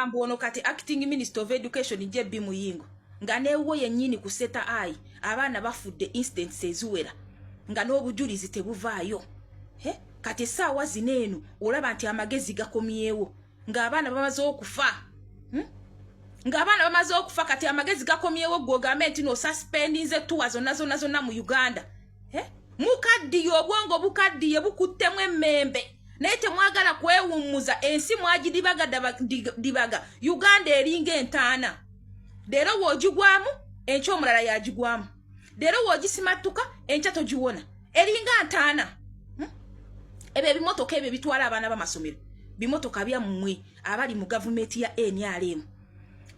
Mbu ono kati acting minister of education JB Muyingo, nga newo yennyini ku Seeta Eye abaana bafudde, incidents eziwera nga n'obujulizi tebuvaayo. Kati essaawa zino eno olaba nti amagezi gakomyewo ng'abaana bamaze okufa, Ng'abaana bamaze okufa, kati amagezi gakomyewo gwe ogambe nti nosuspendinze tour zonna zonna zonna mu Uganda. Mukaddiye, obwongo bukaddiye, bukuttemu emmembe, naye temwagala kwewummuza. Ensi mwagidibaga dibaga. Uganda eringa entaana. Leero w'ogigwamu, enkya omulala yagigwamu. Leero w'ogisimattuka, enkya togiwona. Eringa ntaana, Ebyo ebimotoka ebyo bitwala abaana b'amasomero, bimotoka byammwe abali mu gavumenti ya NRM.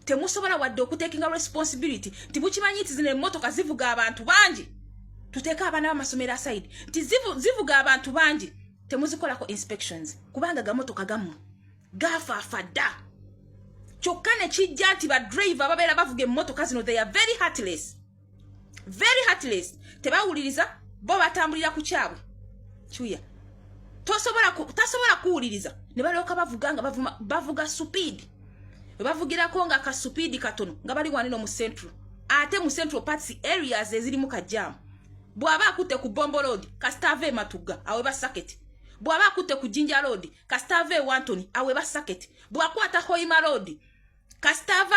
Temusobola wadde okutekinga responsibility nti mukimanyi nti zino emmotoka zivuga abantu bangi, tuteeke abaana b'amasomero aside, nti zivuga abantu bangi, temuzikolako inspections, kubanga gamotoka gammwe gafaafa dda. Kyokka ne kijja nti badriver babeera bavuga emmotoka zino, they are very heartless, very heartless. Tebawuliriza, bo batambulira ku kyabwe kyuya. Tasobola kuwuliriza, ne balyoka bavuga nga bavuga speed, bwe bavugirako nga ka speed katono nga bali wanino mu central, ate mu central parts, areas ezirimu kajaamu. Bw'aba akutte ku Bombo Road, kasita ava ematugga aweba circuit. Bw'aba akutte ku Jinja Road, kasita ava e Wantoni aweba circuit. Bw'akwata Hoima Road, kasita ava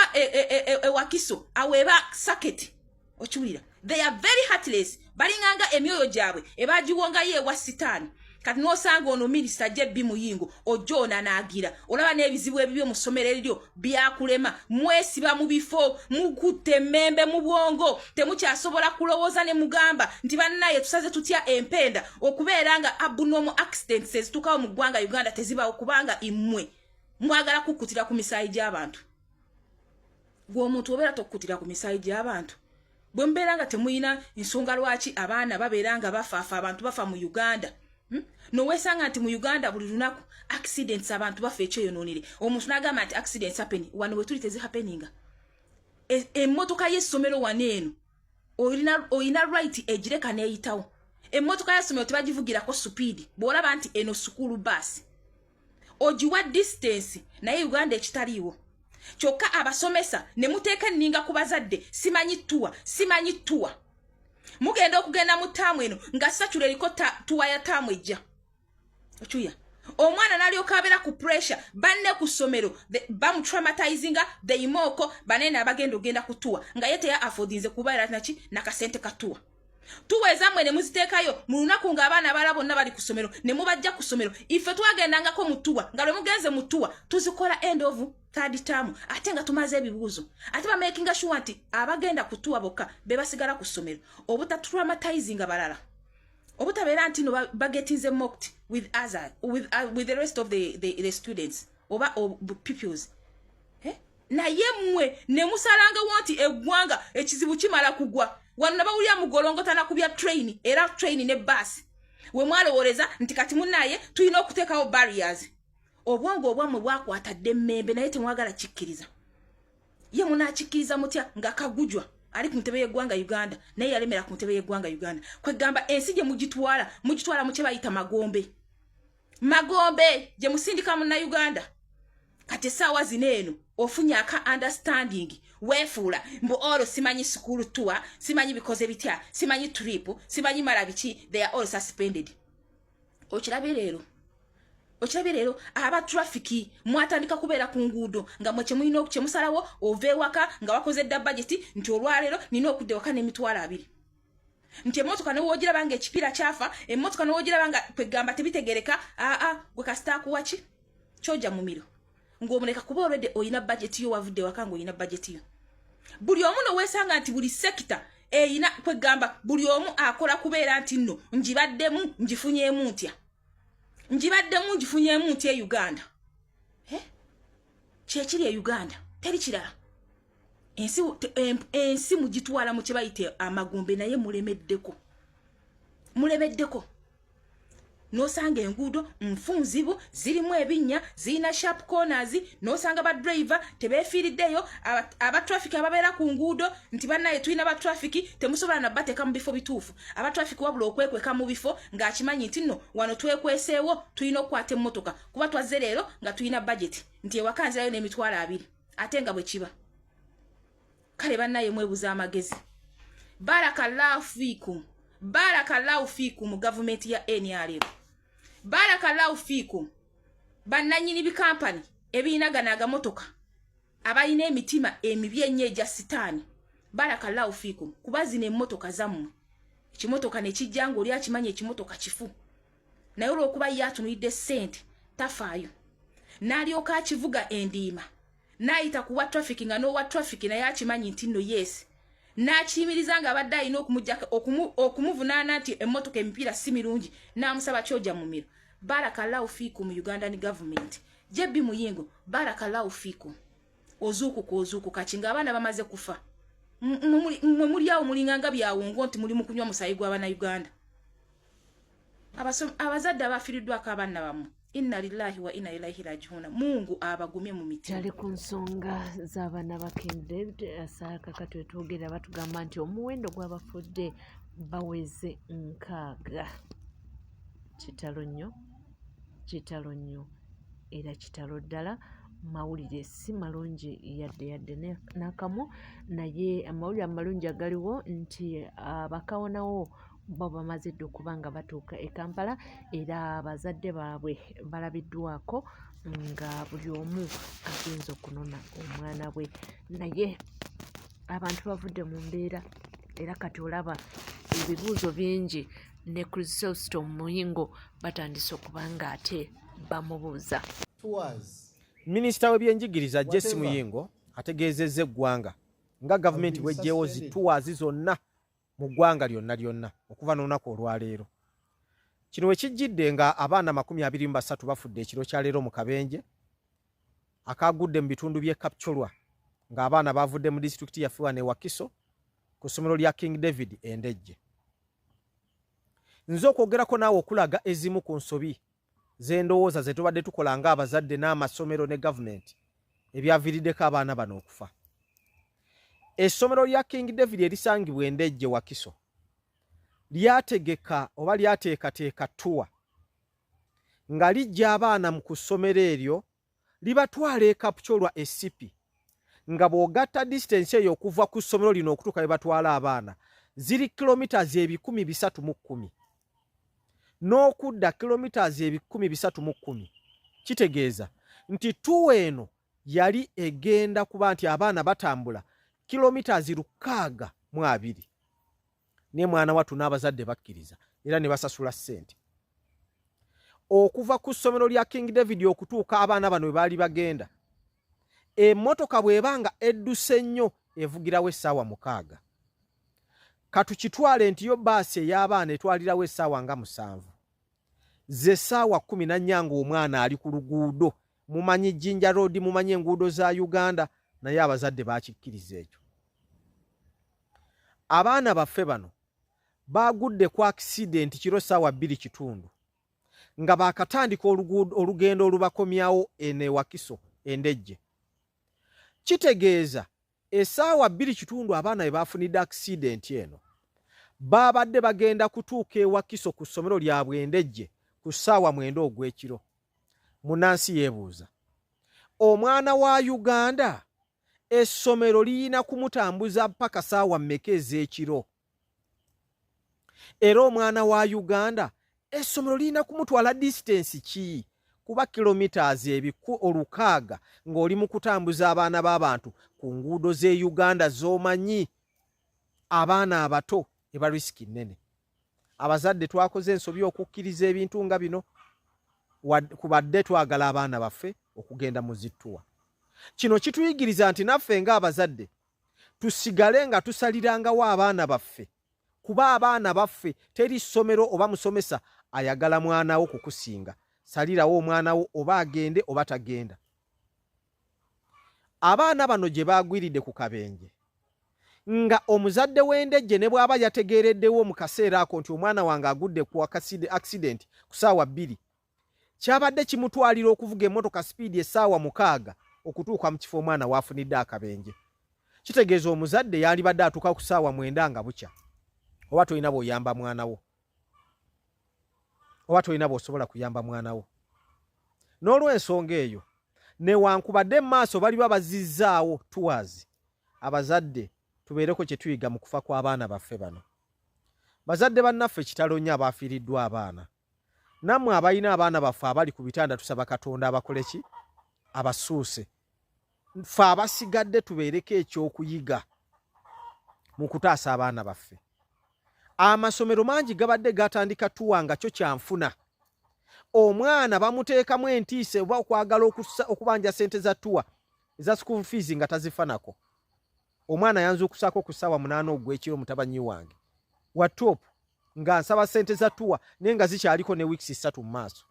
ewakiso aweba circuit. Okiwulira? They are very heartless. Balinganga emyoyo gyabwe ebagiwongayo ewa Sitaani. Kati n'osanga ono minisita JB Muyingo ojja onanaagira, olaba n'ebizibu ebibyo mu ssomero eriryo byakulema. Mwesiba mu bifo, mukutte emmembe mu bwongo, temukyasobola kulowooza. Ne mugamba nti bannaye, tusaze tutya empenda okubeera nga abnormal accidents ezituukawo mu ggwanga Uganda tezibawo, kubanga immwe mwagala kukkutira ku misaayi gy'abantu. Gwe omuntu obeera tokkutira ku misaayi gy'abantu. Bwe mubeera nga temuyina nsonga lwaki abaana babeera nga bafaafa, abantu bafa mu Uganda, Noweesanga nti mu Uganda buli lunaku accidents, abantu bafa ekyeyonoonere. Omuntu n'agamba nti accidents happen wano we tuli, tezihappeninga. Emmotoka y'essomero wano eno oyina right egireka n'eyitawo. Emmotoka y'essomero tebagivugirako speed. Bw'olaba nti eno school bus, ogiwa distance. Naye Uganda ekitaliiwo kyokka abasomesa ne muteeka enninga ku bazadde, simanyi tour, simanyi tour. Mugenda okugenda mu term eno nga circular eriko tour ya term ejja. Okyuya omwana n'alyoka abeera ku pressure, banne ku ssomero bamutraumatizinga, theimooko banene abagenda ogenda ku tour nga ye teya affordinze kubeera naki nakasente ka tour. Tour ezammwe ne muziteekayo mu lunaku ng'abaana abalala bonna bali ku ssomero, ne mubajja ku ssomero. Ife twagendangako mu tour nga lwe mugenze mu tour tuzikola end of third term, ate nga tumaze ebibuuzo, ate bamakinga sure nti abagenda ku tour bokka be basigala ku ssomero, obutatraumatizinga balala, obutabeera nti no bagetinze mocked with other, with the rest of the students oba pupils. Eh? Naye mmwe ne musalangawo nti eggwanga ekizibu kimala kugwa wano, nabawulira mugolongotana ku bya train, era train ne baasi we mwalowooleza nti kati munnaye tulina okuteekawo barriers. Obwongo obwammwe bwakwata dde emmembe, naye temwagala kikkiriza. Ye munaakikkiriza mutya nga Kagujwa ali ku ntebe y'eggwanga Uganda, naye yalemera ku ntebe y'eggwanga Uganda? Kwegamba ensi gye mugitwala, mugitwala mu kye bayita magombe, magombe gye musindika Munnayuganda. Kati essaawa zino eno ofunye aka understanding, weefuula mbu olwo simanyi school tour, simanyi bikoze bitya, simanyi trip, simanyi mala biki, they are all suspended. Okirabye leero, okirabye leero. Aba traffic mwatandika kubeera ku nguudo nga mwe kyemulina kyemusalawo. Ova ewaka nga wakoze dda budget nti olwaleero nina okudda ewaka n'20,000, nti emmotoka newoogiraba nga ekipiira kyafa, emmotoka newoogiraba nga kwegamba tebitegereka. Aa, gwe kasita akuwaki kyoja mumiro ng'omuleka, kuba olwedde oyina budget yo. Wavudde ewaka ng'olina budget yo. Buli omu noweesanga nti buli sector eyina kwegamba buli omu akola kubeera nti nno ngibaddemu ngifunyeemu ntya, ngibaddemu ngifunyeemu ntya e Uganda. Kyekiri e Uganda, teri kirala. Ensi mugitwala mu kye bayita amagombe, naye mulemeddeko, mulemeddeko. N'osanga enguudo nfu, nzibu, zirimu ebinnya, zirina sharp corners. N'osanga ba driver tebeefiiriddeyo, abatraffic ababeera ku nguudo nti bannaye tulina batraffic, temusobola nabateeka mu bifo bituufu. Abatraffic wabula okwekweka mu bifo ng'akimanyi nti nno wano twekweseewo, tulina okukwata emmotoka kuba twazze leero nga tulina budget nti ewaka nzirayo n'20,000, ate nga bwe kiba. Kale bannaye, mwebuza amagezi. Barakallahu fiikum, barakallahu fiikum mu gavumenti ya NRM, barakallahu fiikum bannannyini bikampani ebirina gano agamotoka abalina emitima emibi ennyo egya sitaani. Barakallahu fiikum, kuba zino emmotoka zammwe. Ekimotoka ne kijja ng'oli akimanyi ekimotoka kifu, naye olw'okuba ye atunulidde ssente tafaayo, n'alyoka akivuga endiima n'ayita ku wa traffic, nga n'owa traffic naye akimanyi nti nno yes, n'akiyimiriza ng'abadde alina okumuvunaana nti emmotoka emipiira si mirungi, n'amusaba kyoja mumiro. Barakallahu fiikum, Ugandan government, JB Muyingo, barakallahu fiikum. Ozuukuka, ozuukuka ki ng'abaana bamaze kufa? Mwe muli awo mulinganga byawongo nti muli mu kunywa musayi gw'abannayuganda. Abazadde abafiiriddwako abaana bammwe, inna lillahi wa inna ilaihi rajiuna. Mungu abagumye mu mitima. Kyali ku nsonga z'abaana ba King David. Saakaka twetwogerera, batugamba nti omuwendo gw'abafudde baweze 60. Kitalo nnyo, kitalo nnyo, era kitalo ddala. Mawulire si malungi yadde yadde n'akamu, naye amawulire amalungi agaliwo nti abakawonawo bo bamaze dda okuba nga batuuka e Kampala, era abazadde baabwe balabiddwako nga buli omu agenza okunona omwana bwe. Naye abantu bavudde mu mbeera, era kati olaba ebibuuzo bingi, ne Chrysostom Muyingo batandise okuba nga ate bamubuuza. Minisita w'ebyenjigiriza Jesse Muyingo ategeezezza eggwanga nga gavumenti bw'eggyewo zi tours zonna mu ggwanga lyonna lyonna okuva n'olunaku olwaleero. Kino we kijjidde nga abaana 23 bafudde ekiro kya leero mu kabenje akagudde mu bitundu by'e Kapchorwa, ng'abaana bavudde mu disitulikiti yaffe wano e Wakiso ku ssomero lya King David Endejje. Nze okwogerako naawe okulaga ezimu ku nsobi z'endowooza ze tubadde tukola ng'abazadde n'amasomero ne gavumenti ebyaviiriddeko abaana bano okufa. Essomero lya King David erisangibwa Endejje, Wakiso, lyategeka oba lyateekateeka tour nga lijja abaana mu ku ssomero eryo libatwala e Kapchorwa Esipi, nga bw'ogatta distance eyo okuva ku ssomero lino okutuuka we batwala abaana ziri kilometers 310, n'okudda kilometers 310. Kitegeeza nti tour eno yali egenda kuba nti abaana batambula kilometers 620. Ne mwana wattu n'abazadde bakkiriza era ne basasula ssente okuva ku ssomero lya King David okutuuka abaana bano we baali bagenda. Emmotoka bw'eba nga edduse nnyo evugirawo essaawa 6. Katukitwale nti yo baasi ey'abaana etwalirawo essaawa nga 7, ze ssaawa 14 ng'omwana ali ku luguudo. Mumanyi Jinja Road, mumanyi enguudo za Uganda, naye abazadde bakikkiriza ekyo. Abaana baffe bano bagudde ku accident kiro ssaawa 2:15 nga baakatandika olugendo olubakomyawo eno ewakiso Endejje. Kitegeeza essaawa 2:15 abaana bwe bafunidde accident eno, baabadde bagenda kutuuka ewakiso ku ssomero lyabwe Endejje ku ssaawa 9 ogw'ekiro. Munnansi yeebuuza, omwana wa Uganda essomero liyina kumutambuza paka ssaawa mmeka ez'ekiro? Era omwana wa Uganda essomero lirina kumutwala distance ki? Kuba kilometers 600 ng'oli mu kutambuza abaana b'abantu ku nguudo z'e Uganda z'omanyi, abaana abato eba risk nnene. Abazadde twakoze ensobi okukkiriza ebintu nga bino, kubadde twagala abaana baffe okugenda mu zi tour. Kino kituyigiriza nti naffe ng'abazadde tusigale nga tusalirangawo abaana baffe, kuba abaana baffe teri ssomero oba musomesa ayagala mwana wo kukusinga. Salirawo omwana wo oba agende oba tagenda. Abaana bano gye baagwiridde ku kabenje. Nga omuzadde w'endejje ne bw'aba yategeereddewo mu kaseera ako nti omwana wange agudde ku accident ku ssaawa 2, kyabadde kimutwalira okuvuga emmotoka sipiidi essaawa 6 okutuuka mu kifo omwana w'afunidde akabenje. Kitegeeza omuzadde yandibadde atuuka ku ssaawa 9 nga bukya. Oba tolina bw'oyamba mwana wo, oba tolina bw'osobola kuyamba mwana wo. N'olw'ensonga eyo, newankubadde mu maaso baliba bazizzaawo tours, abazadde tubeereko kye tuyiga mu kufa kw'abaana baffe bano. Bazadde bannaffe kitalo nnyo abafiiriddwa abaana. Nammwe abalina abaana baffe abali ku bitanda tusaba Katonda abakole ki? Abasuuse. Ffe abasigadde tubeereko ekyokuyiga mu kutaasa abaana baffe. Amasomero mangi gabadde gatandika tuwa nga kyo kyanfuna. Omwana bamuteekamu entiisa oba okwagala okubanja ssente za tuwa eza school fees nga tazifanako. Omwana yanzuukusaako ku ssaawa 8 ogw'ekiro mutabanyi wange wa top nga nsaba ssente za tuwa naye nga zikyaliko ne weeks 3 mu maaso.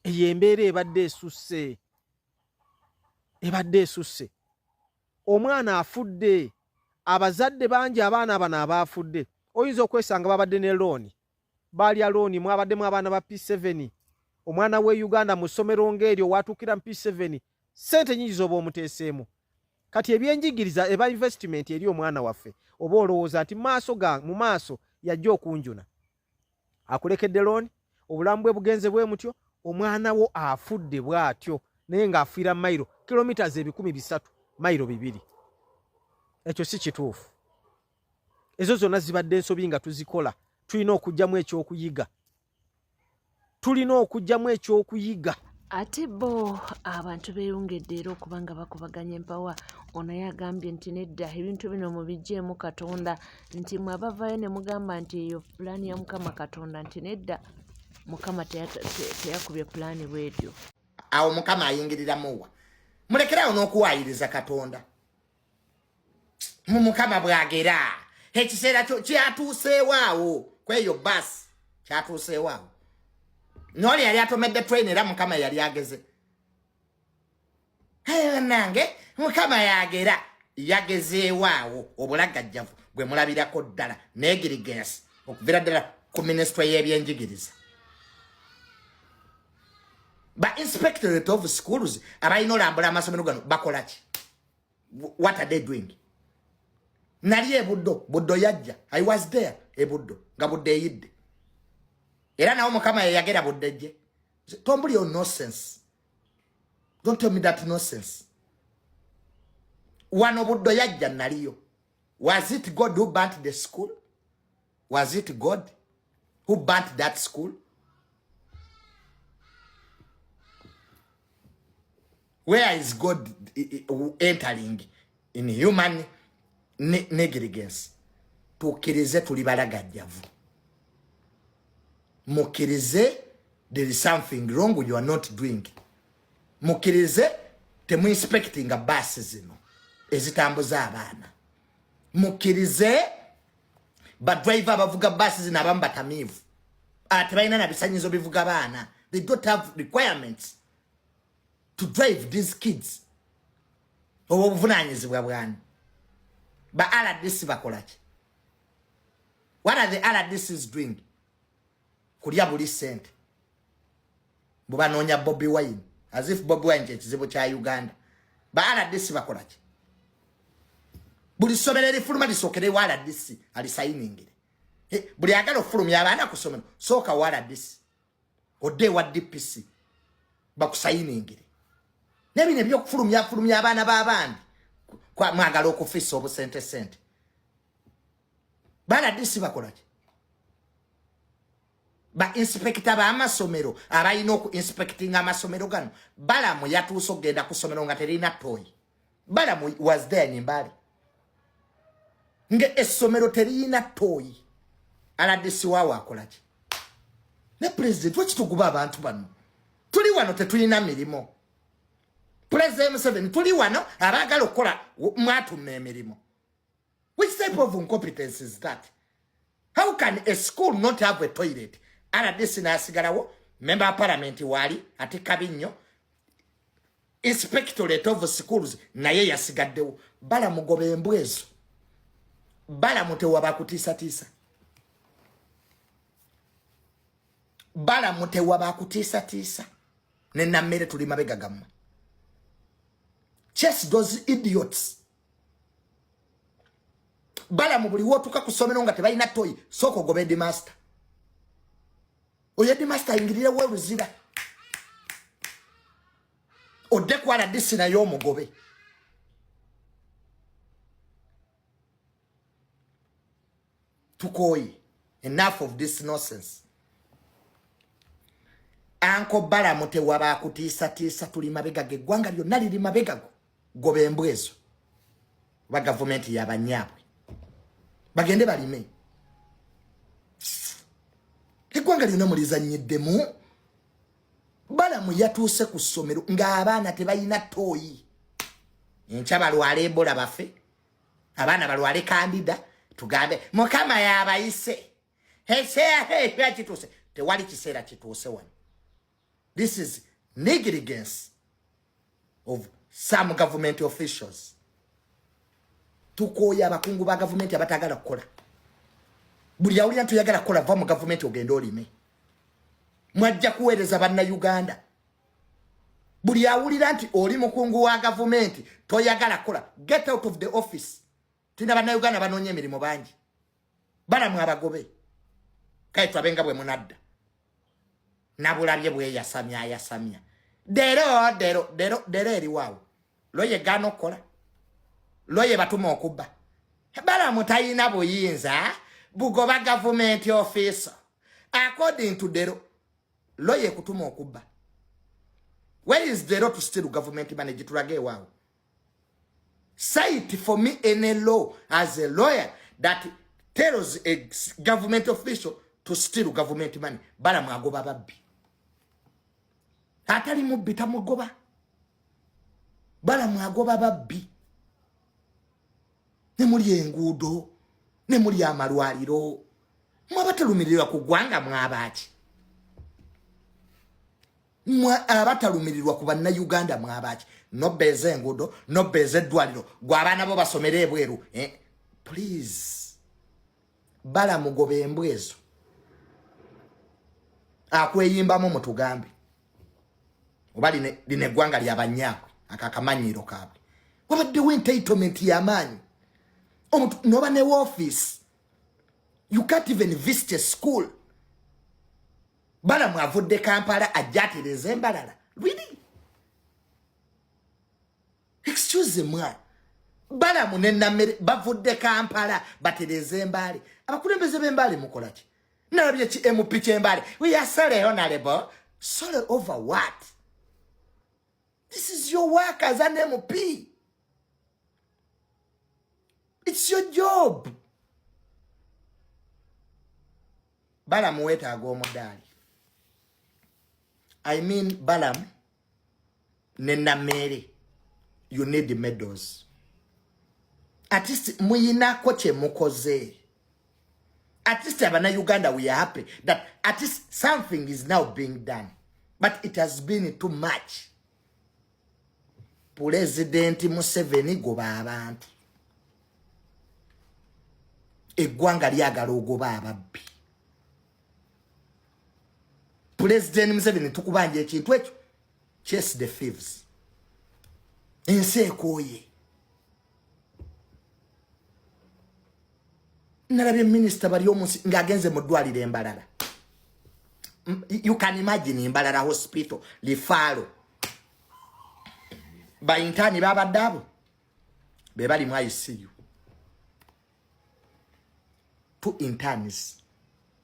Eyo embeera ebadde esusse, ebadde esusse. Omwana afudde, abazadde bangi abaana bano abaafudde oyinza okwesanga babadde ne looni, baalya looni, mwabaddemu abaana ba P7. Omwana we Uganda mu ssomero ng'eryo watuukira mu P7 ssente nnyingi z'oba omuteeseemu. Kati ebyenjigiriza eba investment eri omwana waffe, oba olowooza nti mu maaso yajja okunjuna. Akulekedde looni, obulamu bwe bugenze bwe mutyo, omwana wo afudde bw'atyo naye ng'afiira mayiro kilometers 300, mayiro 2. Ekyo si kituufu. Ezo zonna zibadde ensobi nga tuzikola. Tulina okuggyamu ekyokuyiga. Tulina okuggyamu ekyokuyiga. Ate bo abantu beeyongedde era okuba nga bakubaganya empawa. Ono yagambye nti nedda, ebintu bino mubiggyeemu Katonda, nti mwe abavaayo ne mugamba nti eyo pulaani ya Mukama Katonda, nti nedda, Mukama teyakubye pulaani bw'etyo. Awo Mukama ayingiriramu wa? Mulekerawo n'okuwaayiriza Katonda. Mu Mukama bw'agera ekiseera kyo kyatuuseewo awo kweyo basi kyatuuseewo awo. N'oli yali atomedde train era Mukama yali ageze. Nange Mukama yagera yagezeewo awo obulagajjavu bwe mulabirako ddala negligence okuviira ddala ku minisitule y'ebyenjigiriza. Ba inspectorate of schools abalina olambula amasomero gano bakola ki? What are they doing? Nali ebuddo, buddo yajja. I was there ebuddo nga buddo eyidde. Era nawo Mukama yeyagera buddo ejje. Tombuli yo nonsense. Don't tell me that nonsense. Wano buddo yajja naliyo. Was it God who burnt the school? Was it God who burnt that school? Where is God entering in human negligence? Tukkirize tuli balagajjavu. Mukkirize there is something wrong you are not doing. Mukkirize temu inspecting bus zino ezitambuza abaana. Mukkirize ba driver abavuga bus zino abamu batamiivu, ate balina na bisanyizo bivuga baana. They don't have requirements to drive these kids. Obwo obuvunaanyizibwa bwani? Ba RDC bakola ki? What are the RDCs doing? Kulya buli ssente. Bubanoonya Bobi Wine. As if Bobi Wine kye kizibu kya Uganda. Ba RDC bakola ki? Buli ssomero erifuluma lisookere wa RDC alisayiningire. Buli agala okufulumya abaana ku ssomero sooka wa RDC. Odde wa DPC bakusayiningire. N'ebino ebyokufulumya fulumya abaana b'abandi mwagala okufissa obusente sente. Ba RDC bakola ki? Ba inspector b'amasomero abalina oku inspecting amasomero gano. Balamu yatuuse okugenda ku ssomero nga terina toyi. Balamu was there in Mbale. Nge essomero terina toyi. RDC waawe akola ki? Ne president lwaki tuguba abantu bano? Tuli wano tetulina mirimu. President Museveni tuli wano abaagala okukola mwatuma emirimu. Which type of incompetence is that? How can a school not have a toilet? RDC n'asigalawo, member of parliament wali ate kabi nnyo. Inspectorate of schools naye yasigaddewo. Balamugoba embwa ezo. Balamu tewaba kutiisatiisa. Balamu tewaba kutiisatiisa. Ne Nammere tuli mabega gammwe. Chase those idiots. Balamu buli wotuka ku ssomero nga tebalina toyi, sooka ogobe headmaster. Oyo headmaster ayingirirewo oluzira. Odde ku RDC naye omugobe. Tukooye. Enough of this nonsense. Anko Balamu tewaba akutiisatiisa, tuli mabega ge, eggwanga lyonna liri mabega go. Goba embwa ezo. Oba gavumenti yabanyaabwe. Bagende balime. Eggwanga lyonna mulizannyiddemu. Balamu yatuuse ku ssomero ng'abaana tebalina ttooyi. Enkya balwale Ebola bafe. Abaana balwale kandida tugambe Mukama yabayise. Ekiseera kituuse. Tewali kiseera kituuse wano. This is negligence of some government officials. Tukooye abakungu ba gavumenti abatagala kukola. Buli awulira nti oyagala kukola, va mu gavumenti ogende olime. Mwajja kuweereza bannayuganda. Buli awulira nti oli mukungu wa gavumenti toyagala kukola, get out of the office. Tulina bannayuganda banoonya emirimu bangi. Balamu abagobe. Kale tulabe nga bwe munadda. Nabulabye bweyasamya ayasamya. Dero dero dero dero eriwaawo. Loye gaana okukola. Loye batuma okubba. Balamu talina buyinza bugoba gavumenti officer. According to Dero, loye kutuma okubba. Where is the law to steal government money? Gitulage ewaawo. Cite for me any law as a lawyer that tells a government official to steal government money. Balamu agoba babbi. Atali mubbi tamugoba. Balamu agoba babbi. Ne muli enguudo, ne muli amalwaliro. Mwaba talumirirwa ku ggwanga mwabaaki? Mwe abatalumirirwa ku bannayuganda mwabaaki? Nobbeeza enguudo, nobbeeza eddwaliro, gwe abaana bo basomere ebweru. Please. Balamu goba embwa ezo. Akweyimbamu mutugambe. Oba lino eggwanga lya banyaabwe, ako akamanyiiro kaabwe. Wabaddewo entitlement y'amaanyi. Omuntu n'oba ne office. You can't even visit a school. Balamu avudde Kampala ajja atereeza embalala. Really? Excuse me. Balamu ne Nammere bavudde Kampala batereeza Embaale. Abakulembeze b'Embaale mukola ki? Nalabye ki MP ky'Embaale. We are sorry, honorable. Sorry over what? This is your work as an MP. It's your job. Balamu weetaaga omudaali. I mean Balamu ne Nammere. You need medals. At least muyinako kye mukoze. At least abannayuganda we are happy that at least something is now being done. But it has been too much. Pulezidenti Museveni goba abantu. Eggwanga lyagala ogoba ababbi. Pulezidenti Museveni tukubanja ekintu ekyo. Chase the thieves. Ensi ekooye. Nalabye minisita bali omunsi ng'agenze mu ddwaliro embalala. You can imagine Mbarara hospital referral. Ba intern babadde abo be bali mu ICU. Two interns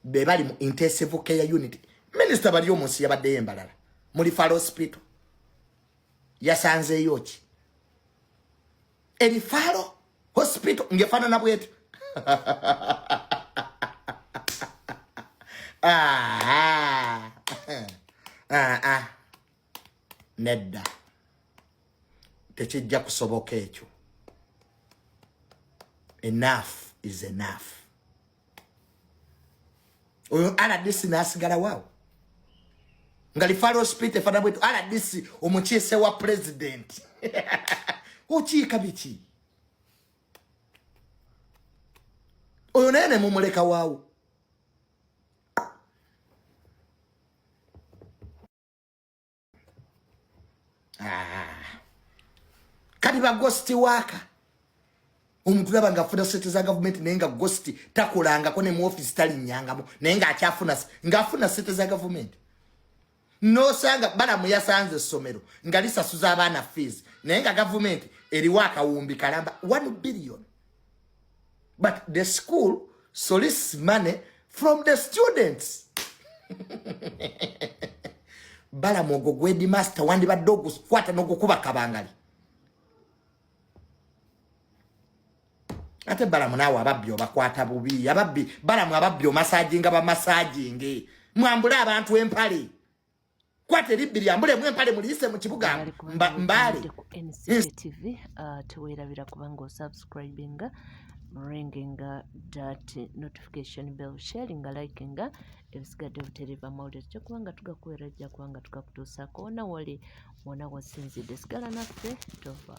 be bali mu intensive care unit. Minisita bali omunsi yabaddeyo embalala mu referral hospital. Yasanzeeyo ki? E referral hospital ng'efaanana bwetyo. Ah, ah, ah. Nedda, tekijja kusoboka ekyo. Enough is enough. Oyo RDC n'asigala waawo nga referral hospital efaanana bwetyo. RDC omukiise wa president okiika biki? Oyo naye ne mumuleka waawo. Ah. Kati ba ghost worker omuntu laba nga afuna sente za gavumenti naye nga ghost takolangako ne mu office talinyangamu naye nga akyafuna ng'afuna sente za gavumenti. Nosanga Balamu yasanze essomero nga lisasuza abaana fees naye nga gavumenti eriwo akawumbi kalamba 1 billion, but the school solicits money from the students. Balamu ogwo gwedimaster wandibadde ogukwata n'ogukuba kabangali. Ate Balamu naawe ababbi obakwata bubi. Ababbi Balamu, ababbi omasajinga, bamasajinge, mwambule abantu empale, kwata eribbi lyambulemu empale muliyise mu kibuga Mbaale. Ku NCTV teweerabira kubanga osubscribinga, ringinga that notification bell, sharinga, likinga. Ebisigadde buteriva mawulire tujja kubanga tugakuweera, tujja kubanga tugakutuusaako wona wali, wona wasinzidde. Sigala naffe, tova.